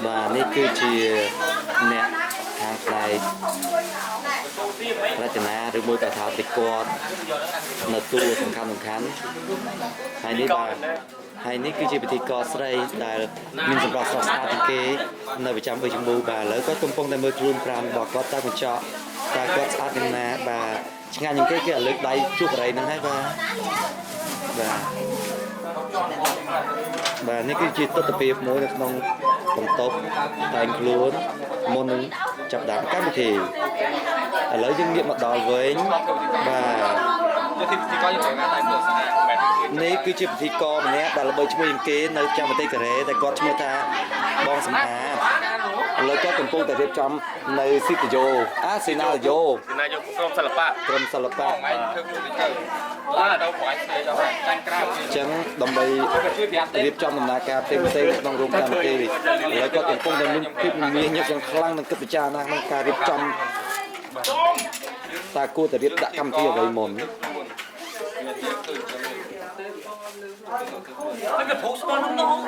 បាទនេះគឺជាអ្នកខាងផ្នែករចនាឬមួយក៏ថាតិគាត់នៅតួសំខាន់សំខាន់ហើយនេះបាទហើយនេះគឺជាពិធីករស្រីដែលមានសម្រស់ស្រស់ស្អាតជាងគេនៅប្រចាំអ៊ុយជំបូបាទឥឡូវគាត់កំពុងតែមើលខ្លួនប្រាណរបស់គាត់តាមកញ្ចក់តើគាត់ស្អាតយ៉ាងណាបាទឆ្ងាញ់ជាងគេគេឲ្យលើកដៃជួបអរីហ្នឹងហើយបាទបាទបាទនេះគឺជាទស្សនវិជ្ជាមួយនៅក្នុងបន្ទប់តែងខ្លួនមុននឹងចាប់ផ្ដើមកម្មវិធីឥឡូវយើងងាកមកដល់វិញបាទ យកទីទីកយើងត្រូវការតែទស្សនាមិនមែន នេះគឺជាពិធីករម្នាក់ដែលល្បីឈ្មោះជាងគេនៅចាំប្រទេសកូរ៉េតែគាត់ឈ្មោះថាបងសំអាតឥឡូវគាត់កំពុងតែរៀបចំនៅស៊ីតយ៉ូអាសេណារីយ៉ូ ពីណាយកក្រុមសិល្បៈ ក្រុមសិល្បៈ ថ្ងៃធ្វើខ្លួនទៅបាទទៅប្រហែលស្អីដល់ចាញ់ក្រៅ អញ្ចឹងដើម្បី ជួយប្រាប់ទេ រៀបចំដំណើរការផ្សេងផ្សេងៗក្នុងរោងកម្មវិធីឥឡូវគាត់កំពុងតែមានភាពមមាញឹកយ៉ាងខ្លាំងនិងគិតពិចារណាក្នុងការរៀបចំតើគួរតែរៀបដាក់កម្មវិធីអ្វីមុន Anh phải phố số nó.